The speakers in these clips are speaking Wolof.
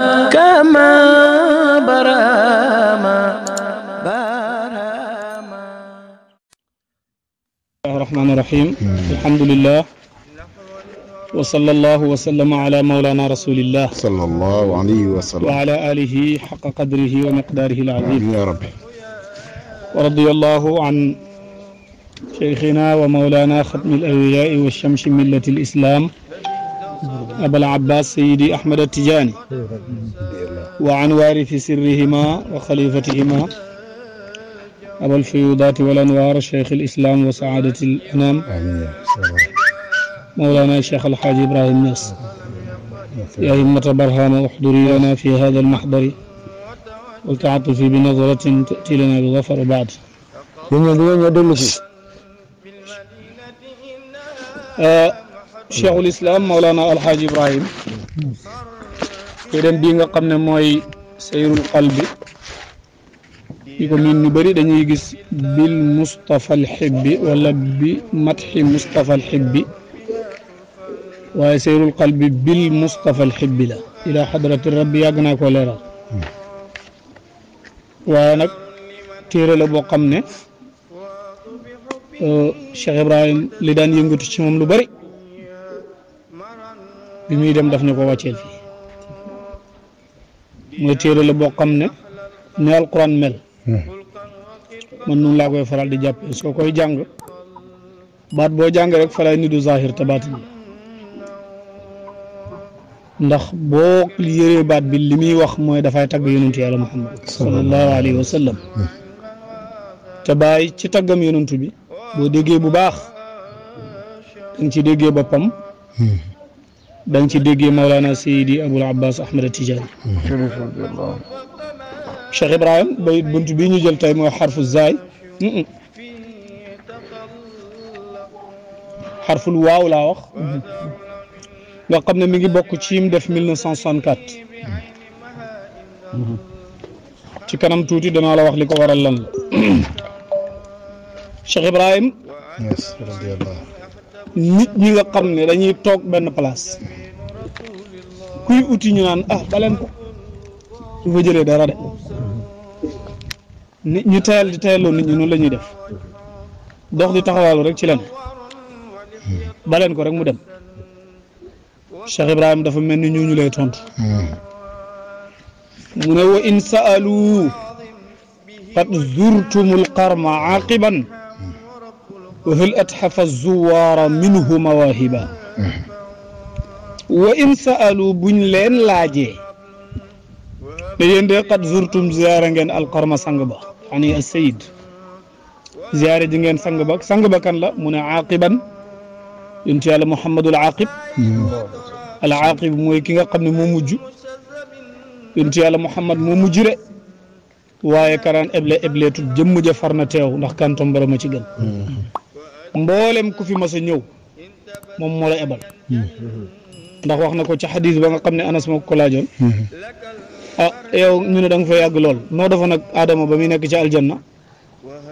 كما برام برام. الرحمن الرحيم. الحمد لله وصلى الله وسلم على مولانا رسول الله صلى الله عليه وسلم وعلى آله حق قدره ومقداره العظيم. يا رب. ورضي الله عن شيخنا ومولانا ختم الأولياء والشمس ملة الإسلام أبا العباس سيدي أحمد التجاني وعن وارث سرهما وخليفتهما أبا الفيوضات والأنوار شيخ الإسلام وسعادة الأنام مولانا الشيخ الحاج إبراهيم ناس. يا همة برهام احضري لنا في هذا المحضر والتعاطفي بنظرة تأتي لنا بظفر بعد. Cheikhul Islam Mawlana Alxaaji Ibrahim téeréem bii nga xam ne mooy sayrul qalbi yi ko miin ñu bëri dañuy gis bil Mustafa alxibbi wala bi matxi Mustafa alxibbi waaye sayrul qalbi bil Mustafa alxibbi la ila xadrati rabbi yàgg naa koo leeral waaye nag téere la boo xam ne Cheikh Ibrahim li daan yëngatu ci moom lu bëri bi muy dem daf ñu ko wàcceel fii mooy téere la boo xam ne ne alquran mel man noonu laa koy faral di jàppee soo koy jàng baat boo jàng rek fa lay nidu zahir te baatin la ndax boo yëree baat bi li muy wax mooy dafay tagg yonentu yàlla Muhammad sallallahu alayhi wa sallam te bàyyi ci taggam yonentu bi boo déggee bu baax danga ci déggee boppam danga ci déggee Mawlana Seydi Abul Abbas Ahmad Tijani Cheikh Ibrahim bayit bunt bii ñu jël tey mooy xarfu zaay xarful waaw laa wax nga xam ne mi ngi bokk ci yim def 1964 ci kanam tuuti danaa la wax li ko waral lan la Cheikh Ibrahim nit ñi nga xam ne dañuy toog benn place kuy uti ñu naan baleen ko du fa jëlee dara de nit ñu tayal di tayaloo nit ñi noonu la ñuy def dox di taxawaalu rek ci leen baleen ko rek mu dem Cheikh Ibrahim dafa mel ni ñu lay tontu mu ne wa in saalu qad zurtumul qarma aqiban wa hal atxafa zuwaara minhu mawaahiba wa in saalu buñ leen laajee ne yéen de qad zurtum ziyaara ngeen alqarma sang ba ani asayid ziyaare ji ngeen sang ba kan la mu ne aqiban yonent yàlla Muhammadul aqib al aqib mooy ki nga xam ne moo mujj yonent yàlla Muhammad moo mujj de waaye karaan ebleetut jëmm ja far na teew ndax kantom borom a ci gën mboolem ku fi mas a ñëw moom moo la ebal ndax wax na ko ci xadis ba nga xam ne Anas moo ko laajoon yow ñu ne da nga fa yàgg lool noo defa nag Adama ba muy nekk ci aljanna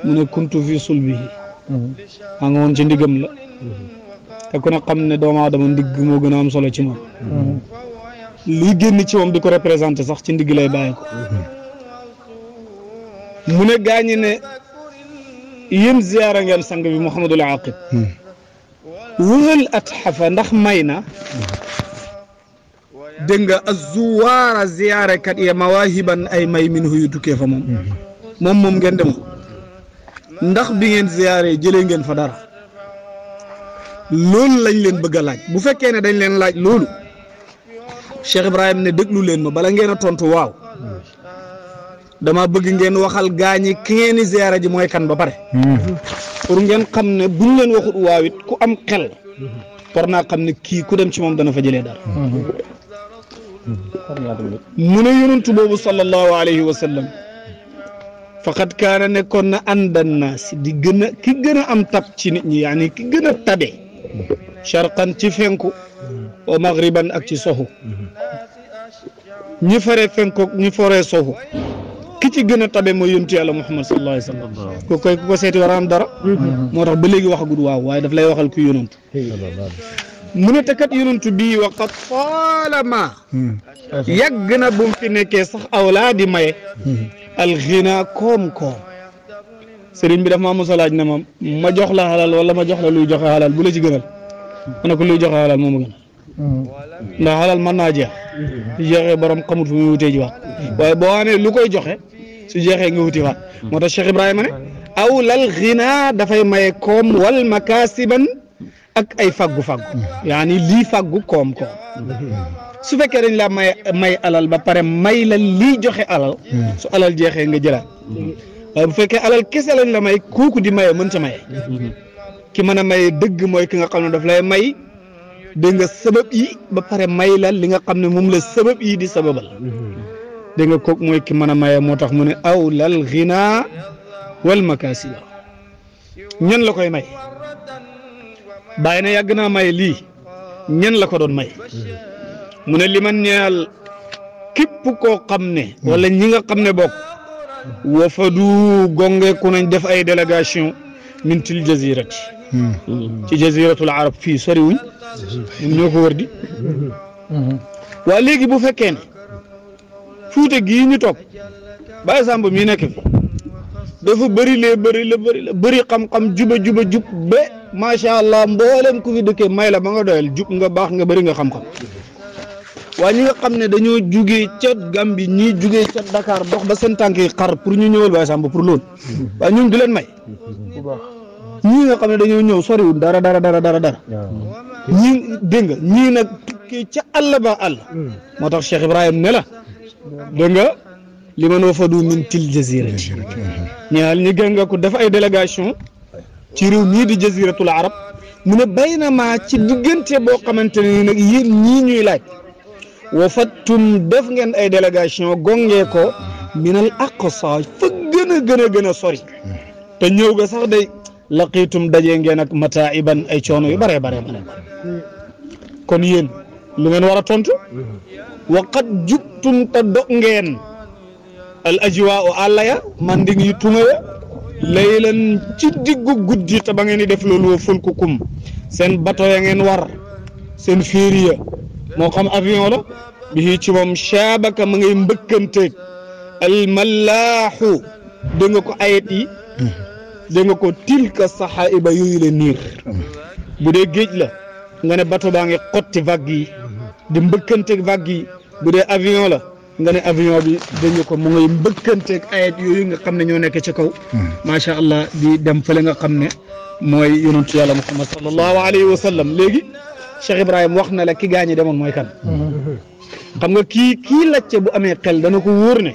mu ne kuntu fi sulbihi maa nga woon ci ndiggam la te ku ne xam ne doomu aadama ndigg moo gën a am solo ci moom luy génn ci moom di ko représenté sax ci ndigg lay bàyyi ko mu ne gaañi ne yéen ziyaara ngeen sang bi Muhammadul Aqib wëhal at xafa ndax may na dégg nga azuwaara ziyaarekat ya mawaahiban ay may min yu tukkee fa moom ngeen dem ndax bi ngeen ziyaare jëlee ngeen fa dara loolu lañ leen bëgg a laaj bu fekkee ne dañ leen laaj loolu Cheikh Ibrahim ne déglu leen ma bala ngeen a tontu waaw dama bëgg ngeen waxal gaañi ki ngeen di ziyaara ji mooy kan ba pare pour ngeen xam ne buñ leen waxut waaw it ku am xel war naa xam ne kii ku dem ci moom dana fa jëlee dara mu ne yonentu boobu sallallahu alayhi wa sallam faqad kaana nekkoon na àndan naasi di gën a ki gën a am tab ci nit ñi yaani ki gën a tabe sharqan ci fenku wa maghriban ak ci soxu ñi faree fenku ñi foree soxu ki ci gën a tabe mooy yonentu yàlla Muhammad sallallahu alayhi wa sallam ku koy seeti war a am dara moo tax ba léegi waxagul waaw waaye daf lay waxal ku yonentu mu ne te kat yonent bii waqat taalama yàgg na bu mu fi nekkee sax awlaa di maye alxina koom-koom sëriñ bi daf maa mos a laaj ne ma jox la xalal wala ma jox la luy joxe xalal bu la ci gënal ma ne ko luy joxe xalal moo ma gënal ndax xalal mën naa jeex su jeexee borom xamut fu muy wutee ji waat waaye boo amee lu koy joxe su jeexee nga wuti waat moo tax Cheikh Ibrahima ne aw lal xina dafay maye koom wal makaasiban ak ay faggu-faggu yaani lii faggu koom-koom su fekkee dañ laa may alal ba pare may la lii joxe alal su alal jeexee nga jëlaat waaye bu fekkee alal kese lañ la may kooku di maye mën ca maye ki mën a maye dëgg mooy ki nga xam ne daf lay may dégg nga sabab yi ba pare may la li nga xam ne moom la sabab yi di sababal dégg nga kooku mooy ki mën a maye moo tax mu ne aw lal ghina wal makasiba ñan la koy may bàyyi na yàgg naa may lii ñan la ko doon may mu ne li man ñeel képp koo xam ne wala ñi nga xam ne bokk wafadu gongeeku nañ def ay délégation min til jazirati ci jaziratul arab fii soriwuñ ñoom ñoo ko wër di waa léegi bu fekkee ne fuute gii ñu toog Baye Samba mii nekk fi dafa bëri bëri xam-xam jub ba macha allah mboolem ku fi dëkkee may la ba nga doyal jub nga baax nga bëri nga xam-xam waa ñi nga xam ne dañoo jugee ca Gambie ñii jugee ca Dakar dox ba seen tànk yi xar pour ñu ñëwal Baye Samba pour loolu waaye ñun du leen may ñii nga xam ne dañoo ñëw soriwul dara ñii dégg nga ñii nag tukkee ca àll ba àll moo tax Cheikh Ibrahima ne la dégg nga li man wafadu min til jazirati ñaal ñi gën nga ko def ay délégation ci réew mii di jaziratul arab mu ne bay na maa ci diggante boo xamante ne nag yéen ñii ñuy laaj wafattum def ngeen ay délégation gongee ko minal aqsa fa gën a sori te ñëw ga sax day laqiitum dajee ngeen ak mataiban ay coono yu bare kon yéen lu ngeen war a tontu waqad jubtum te dog ngeen al ajwaa u àlla ya manding yu tunga ya laylan ci diggu guddi te ba ngeen di def loolu wa fulkukum seen bato ya ngeen war seen féeri ya moo xam avion la bi ci moom shaabaka ma ngay mbëkkanteeg al mallaaxu dégg nga ko ayet yi dégg nga ko tilka saxaaiba yooyu la niir bu dee géej la nga ne bato baa ngi xotti vague yi di mbëkkanteeg vague yi bu dee avion la nga ne avion bi dégg nga ko mu ngay mbëkkanteeg ayet yooyu nga xam ne ñoo nekk ci kaw macha allah di dem fële nga xam ne mooy yonentu yàlla Muhammad sallallahu alayhi wa sallam léegi Cheikh Ibrahima wax na la ki gaañi demoon mooy kan xam nga kii lacce bu amee xel dana ko wóor ne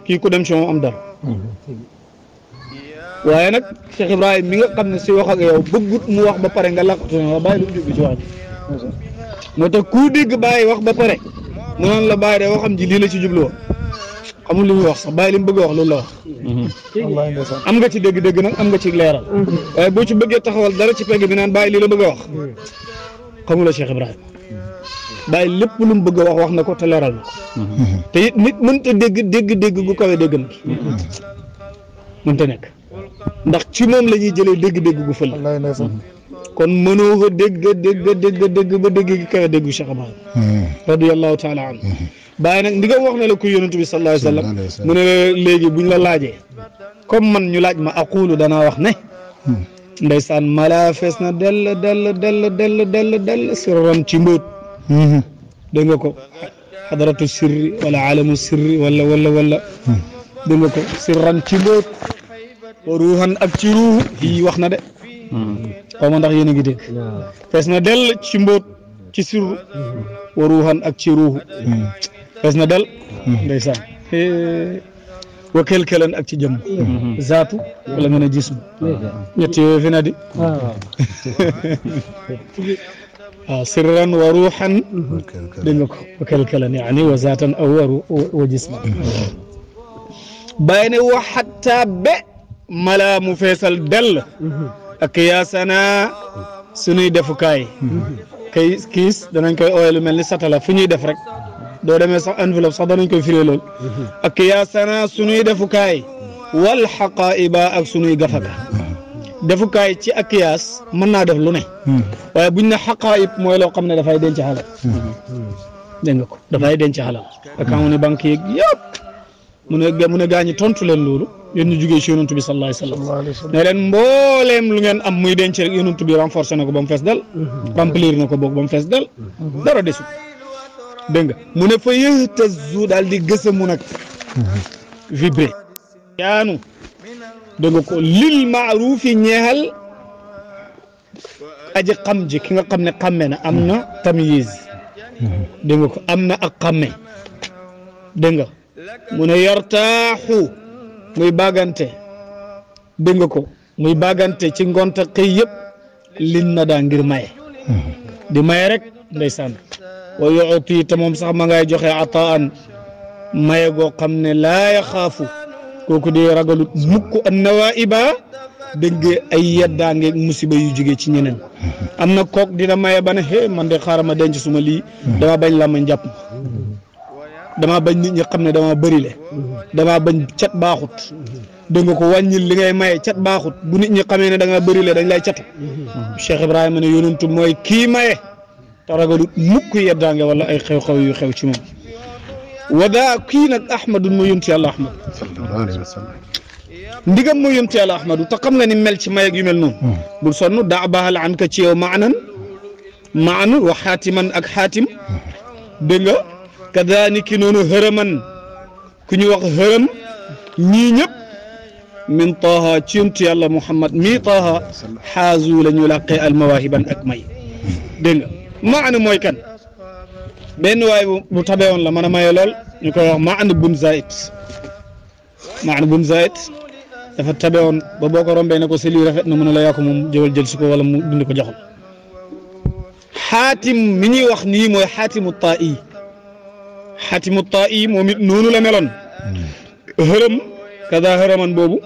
kii ku dem ci moom am dara waaye nag Cheikh Ibrahima mi nga xam ne si wax ak yow bëggut mu wax ba pare nga laqatu ne bàyyi lu mu jubbi ci wax ji moo tax ku dégg bàyyi wax ba pare mu naan la bàyyi de waxam ji lii la ci jubloo xamul li muy wax sax bàyyi li mu bëgg a wax loolu la wax am nga ci dégg-dégg nag am nga ci leeral waaye boo ci bëggee taxawal dara ci pegg bi naan bàyyi lii la bëgg a wax xamula Cheikh Ibrahima bàyyi lépp lu mu bëgg a wax na ko te leeral na ko te it nit mënta dégg gu kawe dégg na mënta nekk ndax ci moom la ñuy jëlee dégg-dégg gu fël kon mënoo ko dégg ba dégg gi kawe déggu Cheikh Ibrahima radiyallahu taala anhu bàyyi nag ndi nga wax na la ko yonent bi sallallahu alayhi wa sallam mu ne léegi buñ la laajee comme man ñu laaj ma aqulu danaa wax ne ndeysaan mala fees na dell sirran ci mbóot dégg nga ko xadaratu sirri wala alamu sirri wala dégg nga ko sirran ci mbóot wa ruuxan ak ci ruuxu fii wax na de xaw ma ndax yéen a ngi dégg fees na dell ci mbóot ci sirru wa ruuxan ak ci ruuxu fees na dell ndeysaan wa kelkelan ak ci jëmm zaatu wala nga ne jismu ñett yooyu fi na di waaw sirran wa ruuxan dégg nga ko wa kelkelan yaani wa zaatan aw wa jisman bàyyi ne wa xatta be mala mu feesal dell ak yaasana suñuy defukaay kiis danañ koy ooye lu mel ni satala fu ñuy def rek doo demee sax enveloppe sax danañ koy firee lool ak yaasana suñuy defukaay wal xaqaiba ak suñuy gafaka defukaay ci ak kiyaas mën naa def lu ne waaye buñ ne xaqaayib mooy loo xam ne dafay denc xalal dégg nga ko dafay denc xalal account ne banque yeeg yëpp mu ne gaa ñi tontu leen loolu yéen ñu jugee ci yonantu bi sallallahu alayhi wa sallam ne leen mbooleem lu ngeen am muy denc rek yonantu bi renforcé na ko ba mu fees dal remplir na ko boog ba mu fees dal dara desul dégg nga mu ne fa yëhtazu daal di gësamu nag vibré yaanu dégg nga ko lil maaruufi ñeexal aji xam ji ki nga xam ne xamme na am na tamyiz dégg nga ko am na ak xamme dégg nga mu ne yartaaxu muy bagante dégg nga ko muy bagante ci ngonta xëy yëpp lin na daa ngir maye di maye rek ndeysaan wa yuuti te moom sax ma ngay joxe ataan maye goo xam ne laa yaxaafu kooku di ragalut mukk an nawaiba dégg nga ay yeddaangeeg musiba yu jóge ci ñeneen am na kook dina maye ba ne man de xaaral ma denc suma lii dama bañ la ma njàpp ma dama bañ nit ñi xam ne dama bëri le dama bañ cat baaxut dégg nga ko wàññil li ngay maye cat baaxut bu nit ñi xamee ne da nga bëri le dañ lay catu Cheikh Ibrahima ne yonentu mooy kii maye te ragalut mukk yeddaange wala ay xew-xew yu xew ci moom wadaa kii nag ahmadu mu yonti yàlla ahmad sallallahu alayhi wa sallam ndigam mu yonti yàlla ahmadu te xam nga ni mel ci mayeg yu mel noonu bul sonn daa baaxal an ka ci yow maan wa xaatiman ak xaatim dégg nga kadaaniki noonu hërëman ku ñu wax hërëm ñii ñëpp min taaha ci yonti yàlla muhammad mii taaha xaazu la ñu làqee almawaahiban ak may dégg nga maan mooy kan benn waay bu tabee woon la mën a maye lool ñu koy wax maan bun zaid dafa tabe woon ba boo ko rombee ne ko si lii rafet na mu ne la yaa ko moom jël si ko wala mu dindi ko joxal xaatim mi ñuy wax nii mooy xaatimu taa'i moom it noonu la meloon hërëm kada hërëman boobu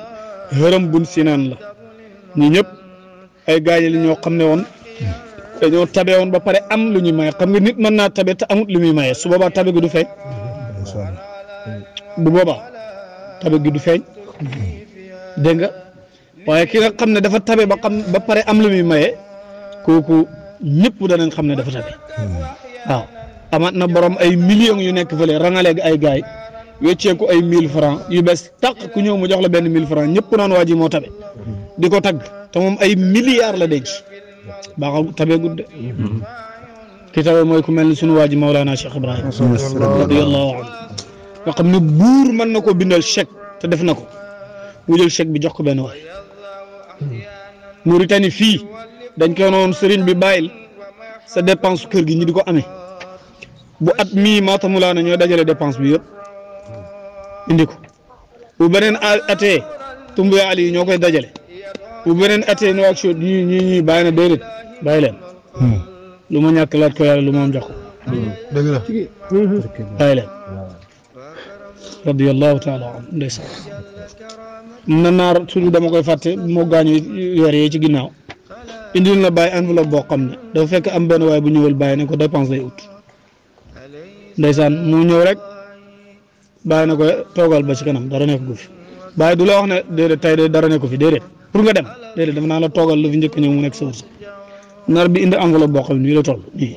hërëm bun sinaan la ñi ñëpp ay gaañi li ñoo xam ne woon dañoo tabe woon ba pare am lu ñuy maye xam nga nit mën naa tabe te amut lu muy maye su boobaa tabe gi du feeñ bu boobaa tabe gi du feeñ dégg nga waaye ki nga xam ne dafa tabe ba pare am lu muy maye kooku ñëpp danañ xam ne dafa tabe waaw amaat na borom ay millions yu nekk fële rangaleeg ay gaay wecceeku ay 1000 francs yu bees tàq ku ñëw mu jox la benn 1000 francs ñëpp naan waa ji moo tabe di ko tagg te moom ay milliards la denc baaxal tabe gudde ki tabe mooy ku mel ni sunu waa ji Mawlana Cheikh Ibrahima radiyallahu anhu nga xam ne buur mën na ko bindal chèque te def na ko mu jël chèque bi jox ko benn waay Mauritanie fii dañ ko noon sëriñ bi bàyyil sa dépense kër gi ñi di ko amee bu at mii maatamulaana ñooy dajale dépense bi yëpp indi ko bu beneen atee Tumbuya Ali ñoo koy dajale bu beneen atee no ak ñi bàyyi na déedéet bàyyi leen lu ma ñàkk laaj ko yàlla lu ma am jox ko dëgg la bàyyi leen radiyallahu taala an ndeysaan na naar toujours dama koy fàtte moo gaañu weer yee ci ginnaaw indil na bàyyi enveloppe boo xam ne dafa fekk am benn waay bu ñëwal bàyyi ne ko dépense lay ut ndeysaan mu ñëw rek bàyyi na ko toogal ba ci kanam dara nekk gu fi bàyyi du la wax ne déedéet tey de dara nekk fi déedéet pour nga dem déedéet dafa naa la toogal lu fi njëkk ñëw mu nekk sa wërsëg nar bi indi enveloppe boo xam ne nii la toll nii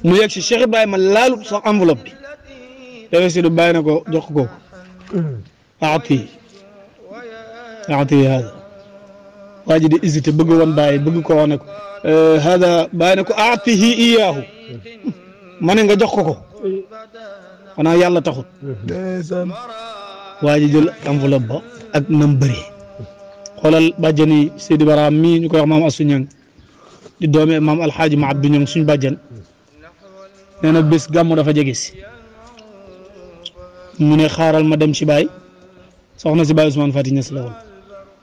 mu yegg si Cheikh Ibrahima laalut sax enveloppe bi dafay si du bàyyi na ko jox ko aati hada waa ji di hésité bëgg woon bàyyi bëgg ko wax ne ko hada bàyyi na ko aatihi iyaahu ma ne nga jox ko xanaa yàlla taxut waa ji jël enveloppe ba ak nam bëri xoolal bàjjani Seydi Baraam mii ñu koy wax maam Asu Ñang di doome maam alxaaji ma Abdu Ñang suñ bàjjan nee na bés gàmmu dafa jege si mu ne xaaral ma dem ci baay soxna si baay Ousmane Fati Niass la woon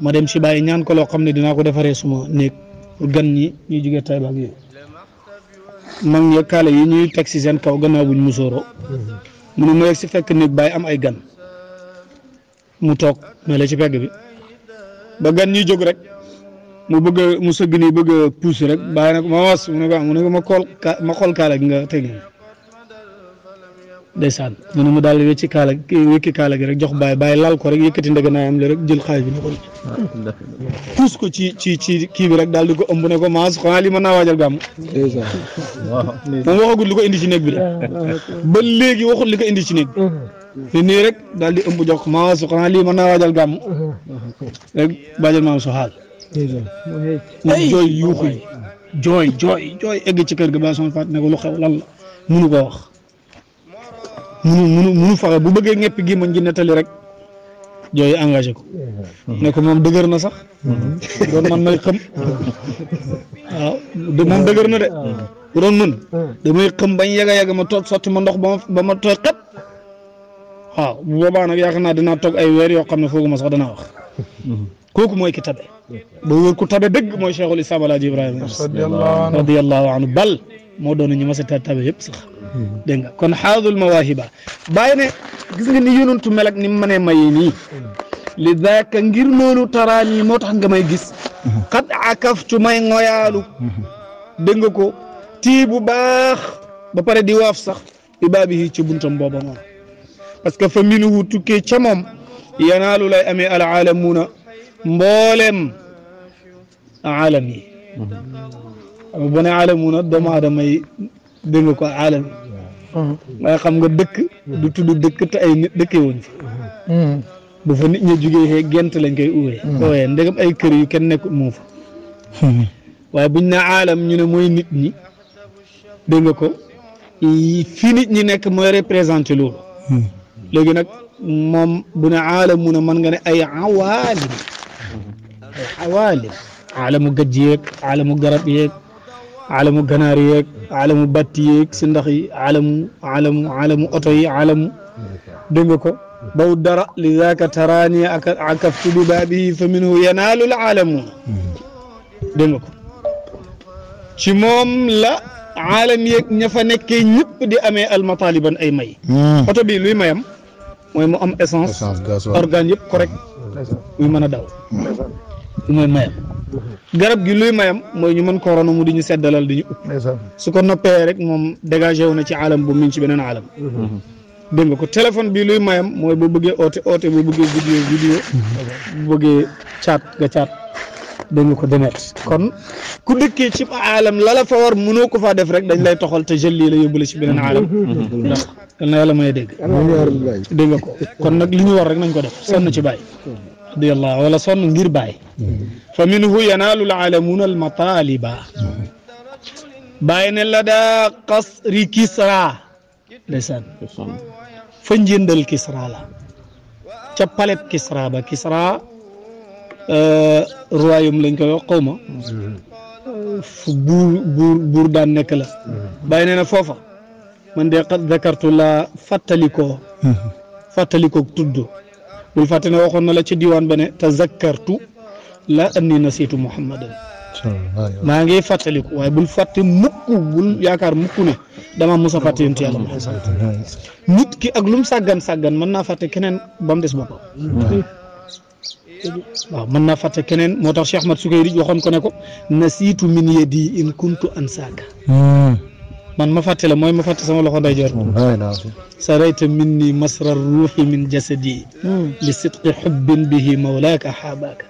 ma dem ci baay ñaan ko loo xam ne dinaa ko defaree suma néeg pour gan ñi ñuy jógee Taïba ak yooyu mag ñi kaale yi ñuy teg si seen kaw gannaaw buñ musooroo mu ne mu yegg si fekk néeg baay am ay gan mu toog mais la ci pegg bi ba gan ñuy jóg rek mu bëgg mu sëgg nii bëgg a puus rek bàyyi na ko ma was mu ne ko ma xool kaala gi nga teg ndeysaan mu ne mu daal wécci kaala gi rek jox bàyyi lal ko rek yëkkati ndeganaayam li rek jël xaalis bi ne ko puus ko ci kii bi rek daal di ko ëmb ne ko maas xanaa lii mën naa waajal gàmm moom waxagul li ko indi ci néeg bi de ba léegi waxul li ko indi ci néeg bi nii rek daal di ëmb jox maas xanaa lii mën naa waajal gàmm rek bàjjal maam su xaal mu jooy yuuxu yi jooy egg ci kër ga ba son faat ne ko lu xew lan la munu koo wax munu faxe bu bëggee ñeppi gi mañ gi nettali rek jooy engagé ko ne ko moom dëgër na sax doon man may xëm waaw moom dëgër na de bu doon mën damay xëm bañ yega ma toog sotti ma ndox ba ma tooy xet waaw bu boobaa nag yaakaar naa dinaa toog ay weer yoo xam ne fooguma sax danaa wax kooku mooy ki tabe ba wóor ku tabe dëgg mooy cheikhul islam alaaji ibrahima radiyallahu anhu bal moo doon ñu mas a tabe yëpp sax dégg nga kon xaadul mawaahiba bàyyi ne gis nga ni yonantu mel ak ni mu mënee mayee nii li daaka ngir loolu taraan yi moo tax nga may gis xat akaftu may ngoyaalu dégg nga ko tii bu baax ba pare di waaf sax bi baabihi ci buntam booba moom parce que fa minuhu tukkee ca moom yanaalu lay amee al aalamuuna mboolem aalam yi xam nga bu ne aalamuuna doomu aadama yi dégg nga ko aalam waaye xam nga dëkk du tudd dëkk te ay nit dëkkee wuñ fa bu fa nit ñi jugee xee gent lañ koy ooyee ndegam ay kër yu kenn nekkul moo fa waaye buñ ne aalam ñu ne mooy nit ñi dégg nga ko fii nit ñi nekk mooy représenté loolu léegi nag moom bu ne aalamu na mën nga ne ay awaalim aalamu gajj yeeg aalamu garab yeeg aalamu ganaar yeeg aalamu batti yeeg si ndax yi aalamu oto yi aalamu dégg nga ko baw dara li zaaka taraani akaftu bi baabihi fa minhu yanaalu l aalamuun dégg nga ko ci moom la aalam yeeg ña fa nekkee ñëpp di amee almataliban ay may oto bi luy mayam mooy mu am essence organe yëpp correct muy mën a daw mooy mayam garab gi luy mayam mooy ñu mën ko rono mu di ñu seddalal di ñu upp su ko noppee rek moom dégagé wu na ci alam bu min ci beneen alam dégg nga ko téléphone bi luy mayam mooy boo bëggee oote boo bëggee vidéo bu bëggee caat nga caat dégg nga ko demet kon ku dëkkee ci alam la la fa war mënoo ko faa def rek dañ lay toxal te jël lii la yóbbu la ci beneen alam ndax yal na yàlla may dégg dégg nga ko kon nag li ñu war rek nañ ko def sonn ci bàyyi radiyallahu wala sonn ngir bàyyi fa minhu yanaalu l aalamuuna al mataliba bàyyi ne la daa qasri kisra ndeysaan fa njëndal kisra la ca palais kisra ba kisra royaume lañ koy wax xaw ma fu buur daan nekk la bàyyi nee na foofa man de qad dakartu la fàttalikoo tudd bul fàtte ne waxoon na la ca diwaan ba ne tazakkartu la anni nasiitu muhammadan maa ngi fàttaliku waaye bul fàtte mukk bul yaakaar mukk ne dama mos a fàtte yonent yàlla nit ki ak lu mu sàggan mën naa fàtte keneen ba mu des boppam waaw mën naa fàtte keneen moo tax Cheikh Ahmad Sukayri waxoon ko ne ko nasiitu min yadi in kuntu ansaaka man ma fàtte la mooy ma fàtte sama loxo ndeyjoor sarayta minni masra ruuxi min jasadi li sidqi xubbin bihi mawlaaka xaabaaka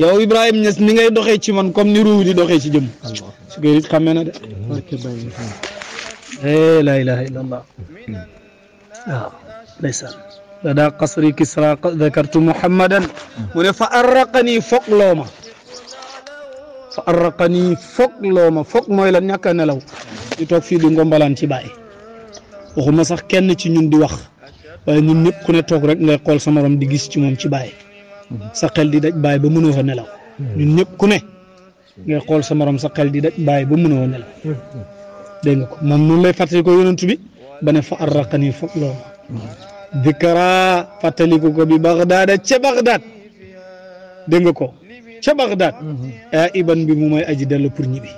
yow Ibrahima Niass ni ngay doxee ci man comme ni ruuh di doxee ci jëm Sukayri xamee na de laa ilaha illa allah waaw ndeysaan la daa qasri kisra dakartu muhammadan mu ne fa arraqanii foog mooy lan ñàkk a nelaw di toog fii di ngombalaan ci bàyyi waxuma sax kenn ci ñun di wax waaye ñun ñëpp ku ne toog rek ngay xool sa morom di gis ci moom ci bàyyi sa xel di daj bàyyi ba mënoo fa nelaw ñun ñëpp ku ne ngay xool sa morom sa xel di daj bàyyi ba mënoo fa nelaw dégg nga ko moom noonu lay fàttali ko yonent bi ba ne fa arraqanii foog loo ma dikra fàttaliku ko bi Bagdaad ca Bagdaad dégg nga ko ca Bagdaad iban bi mu may aji dellu pour ñibbi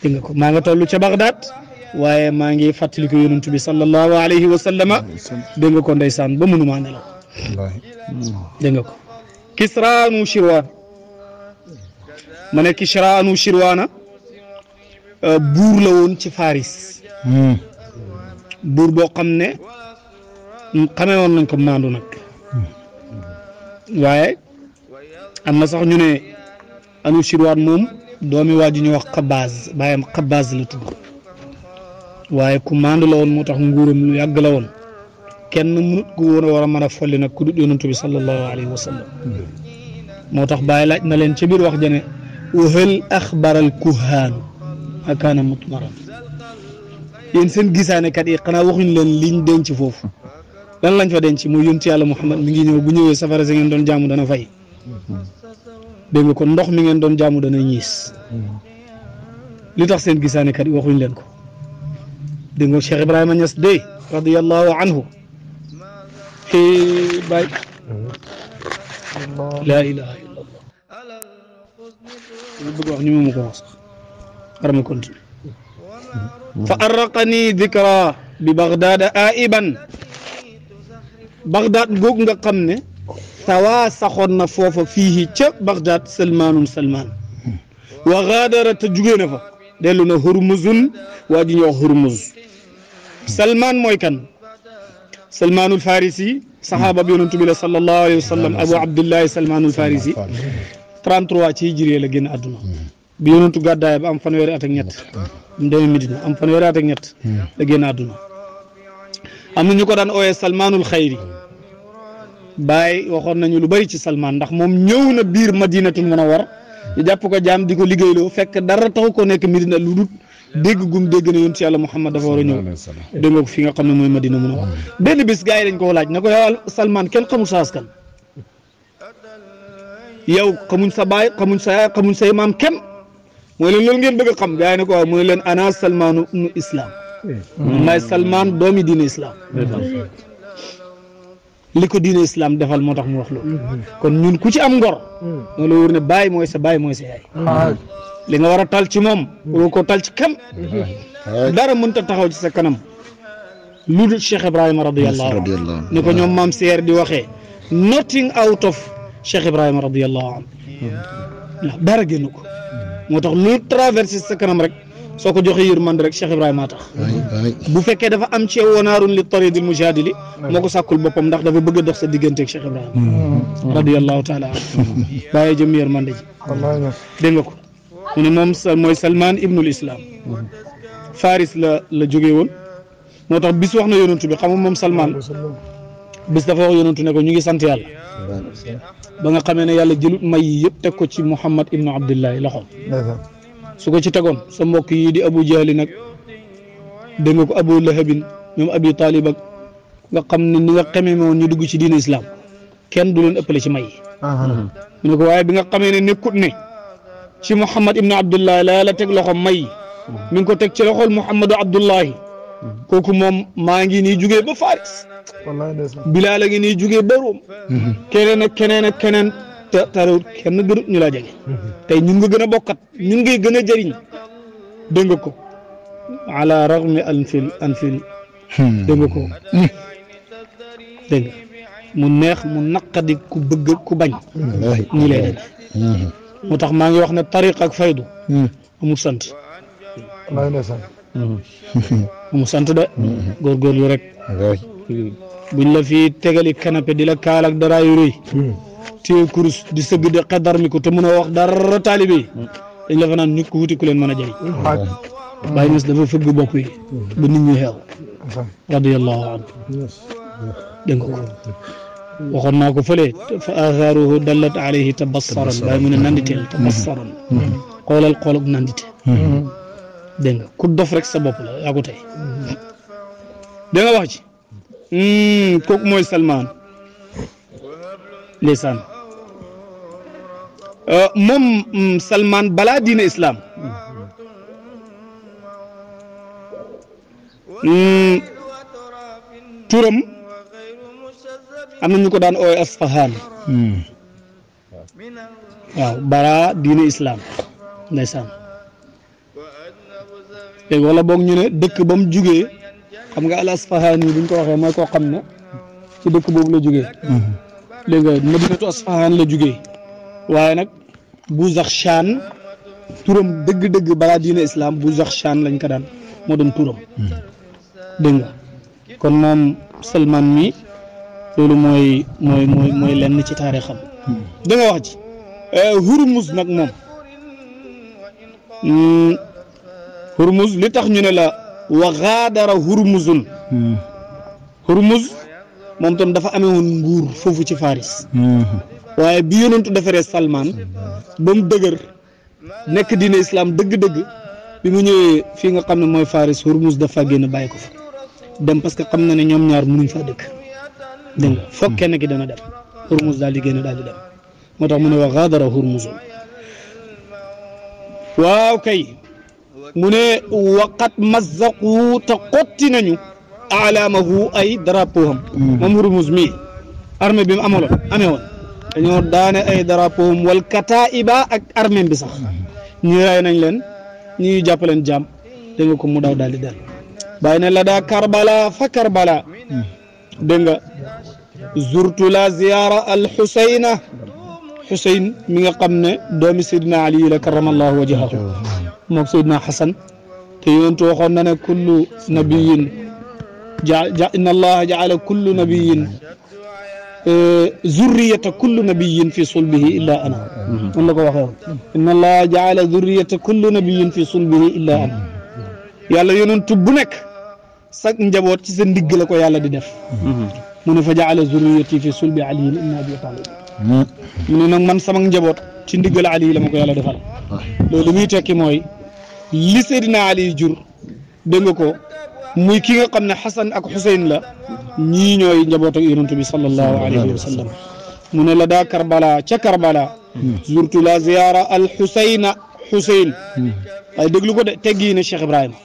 dégg nga ko maa nga toll ca Bagdaad waaye maa ngi fàttaliku yonent bi sallallahu alayhi wa sallama dégg nga ko ndeysaan ba mënumaa nelaw dégg nga ko Kisraanu Shirwaan ma ne Kisraanu Shirwaana buur la woon ci Faris buur boo xam ne xamee woon nañ ko maandu nag waaye am na sax ñu ne Anushirwan moom doomi waa ji ñu wax Xabaaz baayam Xabaaz la tudd waaye ku maandu la woon moo tax nguuram lu yàgg la woon kenn mënut gu woon a war a mën a folli nag ku dut yonantu bi sallallahu alayhi wa sallam moo tax bàyyi laaj na leen ca biir wax jane wa hal axbaral kuhaanu akaana mutmaran yéen seen gisaanekat yi xanaa waxuñ leen liñ denc foofu lan lañ fa denc mooy yontu yàlla Muhammad mi ngi ñëw bu ñëwee safara si ngeen doon jaamu dana fay dégg nga ko ndox mi ngeen doon jaamu dana ñiis li tax seen gisaanekat yi waxuñ leen ko dégg nga Cheikh Ibrahima Niass de radiyallahu anhu bay laa ilaha illa allah li bëgg wax ñu mu ko wax sax xarama continue fa arraqani dikra bi baghdada aiban baghdad goog nga xam ne sawa saxoon na foofa fii ca baghdad salmaanun salmaan wa gaadara te jugee na fa dellu na hurmuzun waa ji ñuy wax hurmuz salmaan mooy kan salmaanul farisi saxaaba bi yonantu bi la sallallahu alayhi wa sallam abu abdullahi salmaanul farisi 33 ci hijriya la génn àdduna bi yonantu gàddaay ba am fanweeri at ak ñett mu demee Medina am fanweeri at ak ñett la génn àdduna am na ñu ko daan ooyee salmaanul xayri Baay waxoon nañu lu bari ci salmaan ndax moom ñëw na biir madinatul munawwar ñu jàpp ko jaam di ko liggéeyloo fekk dara taxu ko nekk Medina lu dul dégg gum dégg na yonent yàlla Muhammad dafa war a ñëw dégg nga ko fi nga xam ne mooy madina munawwar benn bis gars yi dañ koo laaj na ko yow salmaan kenn xamul sa askan yow xamuñ sa baay xamuñ sa yaay xamuñ say maam kenn mooy leen loolu ngeen bëgg a xam gars yi ne ko waaw mooy leen ana salmaanu ibnu islam maay salmaan doomi diine islam li ko diine islam defal moo tax mu wax loolu kon ñun ku ci am ngor noo la wóor ne baay mooy sa baay mooy sa yaay li nga war a tal ci moom waroo koo tal ci kan dara mënta taxaw ci sa kanam lu dul Cheikh Ibrahima radiyallahu anhu ni ko ñoom maam seer di waxee nothing out of Cheikh Ibrahima radiyallahu anhu ndax dara génn ko moo tax lu traversé sa kanam rek soo ko joxee yërmande rek Cheikh Ibrahima tax bu fekkee dafa am ci wanaarun li taridil mujadili moo ko sàkkul boppam ndax dafa bëgg a dox sa digganteeg Cheikh Ibrahima radiyallahu taala anhu bàyyi jëm yërmande ji dégg nga ko mu ne moom mooy Salman ibnul Islam Faris la jógee woon moo tax bis wax na yonantu bi xam nga moom Salman bis dafa wax yonantu ne ko ñu ngi sant yàlla ba nga xamee ne yàlla jëlut may yi yëpp teg ko ci Muhammad ibnu Abdullahi loxoom su ko ci tegoon sa mbokk yi di Abu Jahli nag dégg nga ko Abu Lahabin ñoom Abi Talib ak nga xam ne ni nga xamee woon ñu dugg ci diine islam kenn du leen ëppale ci may yi mu ne ko waaye bi nga xamee ne nekkut ne ci Muhammad ibnu Abdullahi la yàlla teg loxoom may yi mi ngi ko teg ci loxol Muhammadu Abdullahi kooku moom maa ngi nii jugee ba Faris Bilaal a ngi nii jugee ba Room keneen ak keneen ak keneen te tarewut kenn gënut ñu la jege tey ñun nga gën a bokkat ñun ngay gën a jëriñ dégg nga ko ala ragmi anfil dégg nga ko dégg nga mu neex mu naqadi ku bëgg ku bañ ñi lay def moo tax maa ngi wax ne tariq ak faydu amul sant amul sant de góorgóorlu rek buñ la fi tegali canapé di la kaal ak dara yu rëy téye kurus di sëgg di xedar mi ko te mën a wax dara taalibe yi dañ la fa naan nit ku wuti ku leen mën a jëriñ Baay Ñas dafa fëgg bopp yi ba nit ñi xeew radiyallahu anhu dégg nga ko waxoon naa ko fële fa athaaruhu dallat alayhi tabassaran Baay mu ne nanditeel tabassaran xoolal xoolal nandite dégg nga ku dof rek sa bopp la yaa ko tey dégg nga wax ci kooku mooy Salman ndeysaan moom Salman balaa diine islam turam am na ñu ko daan ooy Asfahan waaw balaa diine islam ndeysaan léegi wala boog ñu ne dëkk ba mu jugee xam nga al Asfahan yi buñ ko waxee mooy koo xam ne ci dëkk boobu la jugee léegi nga madinatu Asfahan la jugee waaye nag Buzakhshan turam dëgg-dëgg balaa diine islam Buzakhshan lañ ko daan moo doon turam dégg nga kon moom Salman mi loolu mooy lenn ci taarixam da nga wax ci Hurmuz nag moom Hurmuz li tax ñu ne la wa gaadara Hurmuzun Hurmuz moom tam dafa amee woon nguur foofu ci Faris waaye bi yonentu defaree Salman ba mu dëgër nekk diine islam dëgg-dëgg bi mu ñëwee fii nga xam ne mooy Faris Hurmuz dafa génn bàyyi ko fa dem parce que xam na ne ñoom ñaar mënuñ faa dëkk dégg nga foog kenn ki dana dem Hurmuz daal di génn daal di dem moo tax mu ne wa gaadara Hurmuzun waaw kay mu ne waqat mazzaqu te xotti nañu alaamahu ay drapeau am moom Hurmuz mii armée bi mu amee woon dañoo daane ay drapeau am wal kataiba ak armée bi sax ñii ray nañ leen ñii jàpp leen jaam dégg nga ko mu daw daal di del bàyyi ne la daa Karbala fa Karbala dégg nga zurtu la ziyaara al Xuseyna Xuseyn mi nga xam ne doomi Seydina Ali la karamallahu wajhahu moom Seydina Xasan te yonentu waxoon na ne kullu nabiyin inna allaha jaala kullu nabiyin zurriyata kullu nabiyin fi sulbihi illa ana man la ko waxee woon inna allaha jaala zurriyata kullu nabiyin fi sulbihi illa ana yàlla yonentu bu nekk sa njaboot ci sa ndigg la ko yàlla di def mu ne fa jaala zurriyati fi sulbi aliyin ibn abi talib mu ne nag man sama njaboot ci ndiggal Ali la ma ko yàlla defal loolu muy tekki mooy li Seydina Ali jur dégg nga ko muy ki nga xam ne Xasan ak Xuseyn la ñii ñooy njaboot ak yonent bi sallallahu alayhi wa sallam mu ne la daa Karbala ca Karbala zurtu la ziyaara al Xuseyna Xuseyn waaye déglu ko de teggi ne Cheikh Ibrahima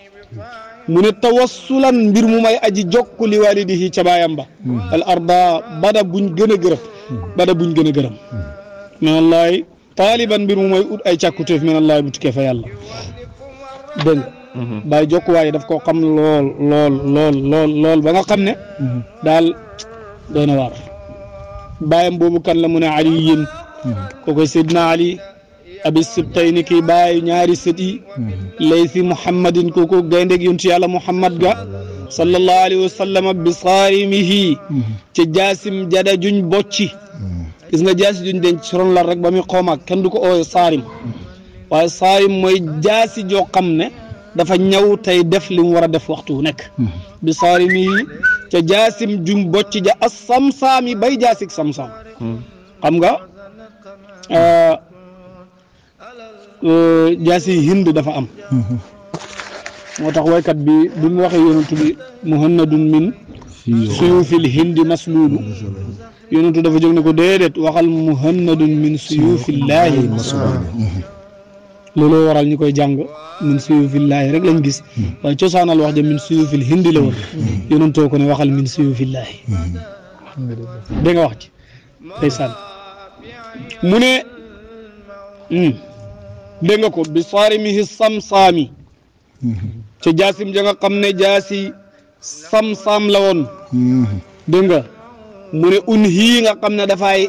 mu ne tawassulan mbir mu may aji jokk li walidihi ca baayam ba al arda bada buñ gën a gërëm bada buñ gën a gërëm minallaay taaliban mbir mu may ut ay càkkutéef minallaay bu tukkee fa yàlla dégg nga bàyyi jokkuwaay daf koo xam lool ba nga xam ne daal doy na waar bàyyam boobu kan la mu ne aliyin ko koy Seydina Ali abi sibtayni kii bàyyi ñaari sët yi laysi muhammadin kooku gayndeeg yontu yàlla muhammad ga sallallahu alayhi wa sallam bi saarimihi ci jaasim jada juñ bocci gis nga jaasi juñ denc ron la rek ba muy xoomaak kenn du ko ooye saarim waaye saarim mooy jaasi joo xam ne dafa ñëw tey def li mu war a def waxtu wu nekk bi saarimihi ca jaasim juñ bocci ja as samsaami bay jaasik samsaam xam nga jaasi hind dafa am moo tax waykat bi mu waxee yonentu bi muhannadun min suyufil hindi masluulu yonentu dafa jóg ne ko déedéet waxal muhannadun min suyufillaahi masluulu looloo waral ñu koy jàng min suyufillaahi rek lañ gis waaye cosaanal wax ja min suyufil hindi la woon yonentoo ko ne waxal min suyufillaahi dégg nga wax ci ndeysaan mu ne dégg nga ko bi saarimihi samsaami ca jaasim ja nga xam ne jaasi samsaam la woon dégg nga mu ne hii nga xam ne dafay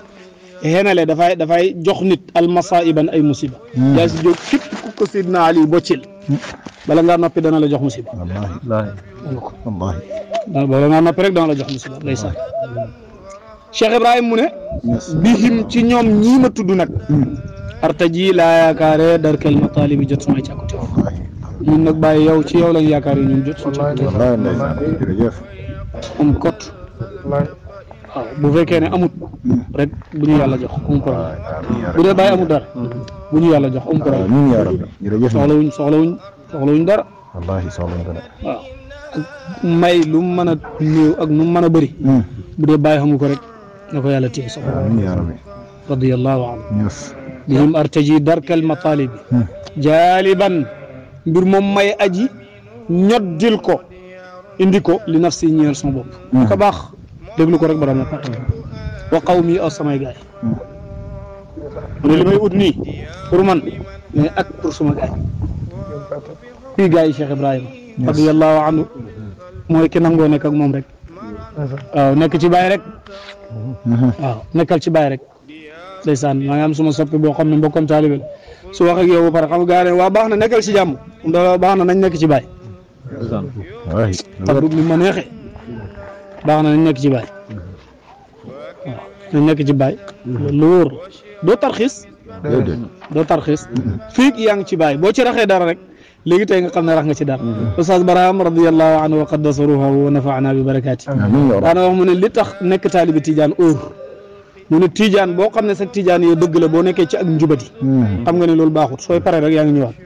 xenale dafay jox nit almasaiban ay musiba jaasi jóg képp ku ko Sidna Ali boccil bala ngaa noppi dana la jox musiba wallaahi bala ngaa noppi rek dana la jox musiba ndeysaan Cheikh Ibrahim mu ne bihim ci ñoom ñii ma tudd nag artaji laa yaakaare darkel matalibi jot samay càkkutéef ñun nag bàyyi yow ci yow lañ yaakaar yi ñun jot suñu càkkutéef am kot waaw bu fekkee ne amut rek bu ñu yàlla jox amul problème bu dee bàyyi amut dara bu ñu yàlla jox amul problème soxlawuñ dara waaw may lu mu mën a néew ak nu mu mën a bëri bu dee bàyyi xamu ko rek na ko yàlla téye soxla radiyallahu anhu bihim artaji darkal matalibi jaaliban mbir moom may aji ñoddil ko indi ko li nafsi ñeel sama bopp ka baax déglu ko rek ba dama part wa qawmi aw samay gaay mu ne li may ut nii pour man mais ak pour suma gaay fii gaay yi Cheikh Ibrahima radiyallahu anhu mooy ki nangoo nekk ak moom rek waaw nekk ci baay rek waaw nekkal ci baay rek ndeysaan maa ngi am suma soppi boo xam ne mbokkam taalibe la su wax ak yow ba pare xam nga ne waa baax na nekkal ci jàmm da baax na nañ nekk ci baay xam du ni ma neexee baax na nañ nekk ci baay waaw nañ nekk ci baay lu wóor doo tarxiis doo tarxiis fii yaa ngi ci baay boo ci raxee dara rek léegi tey nga xam ne rax nga ci dara Oustaz Barham radiyallahu anhu wa qaddasa ruuhahu wa nafaana bi barakaati daana wax mu ne li tax nekk taalibi tijaan óor mu ne tijaan boo xam ne sax tijaan yow dëgg la boo nekkee ci ak njubati xam nga ne loolu baaxut sooy pare rek yaa ngi ñëwaat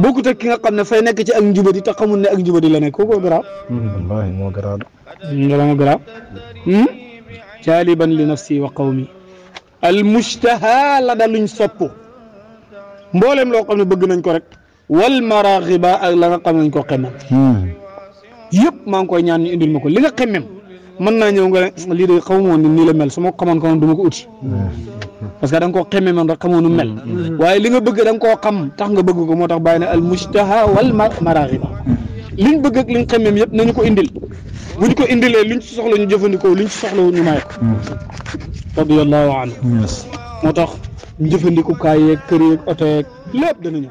bokkut ak ki nga xam ne fay nekk ci ak njubati te xamul ne ak njubati la nekk kooku garaaw wallaahi moo garaaw moo garaaw jaaliban li nafsi wa qawmi al mushtaha la da luñ sopp mboolem loo xam ne bëgg nañ ko rek wal maraxiba ak la nga xam ne nañ ko xemmem yëpp maa ngi koy ñaan ñu indil ma ko li nga xemmem mën naa ñëw nga ne lii de xaw ma woon ni nii la mel su ma ko xamoon ko du ma ko uti parce que da nga koo xemmemoon rek xamoo nu mel waaye li nga bëgg da nga koo xam tax nga bëgg ko moo tax bàyyi na al mushtaha wal maraxiba liñ bëgg ak liñ xemmem yëpp nañu ko indil buñ ko indilee luñ ci soxla ñu jëfandikoo luñ ci soxla ñu may ko radiyallahu anhu moo tax jëfandikukaay yeeg kër yeeg oto yeeg lépp dana ñëw